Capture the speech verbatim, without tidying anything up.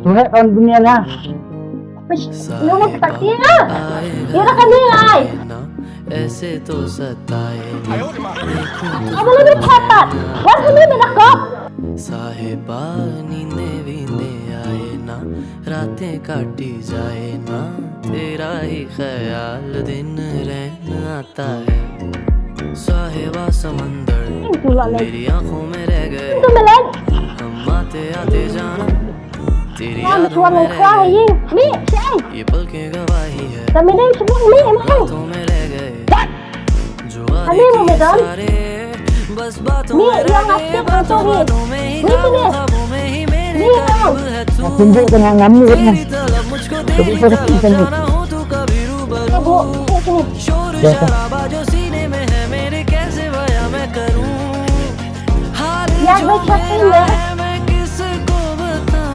Tuh kan dunia na. Bas, nunuk patia. Ira kan nilai. ऐसे तो सताए ना। Apa lagi cepat? Wah, ini beda kok. साहिबा नींदें वींदें आए ना, रातें काटी जाए ना, तेरा ही ख्याल दिन रैन आता है। साहिबा समंदर मेरी आंखों में रह गए, हम आते आते जाना, तेरी यादों में रह गए। ये पलकें गवाही है, रातों में रह गए। जो वादे किए सारे, बस बातों में रह गए, बातों बातों में ही, ख्वाबों ख्वाबों में ही मेरे करीब है तू। तेरी तलब मुझको तेरी तलब, जाना हूँ तू कभी रूबरू। शोर शराबा जो सीने में है मेरे, कैसे बयां मैं करूँ। हाल जो मेरा है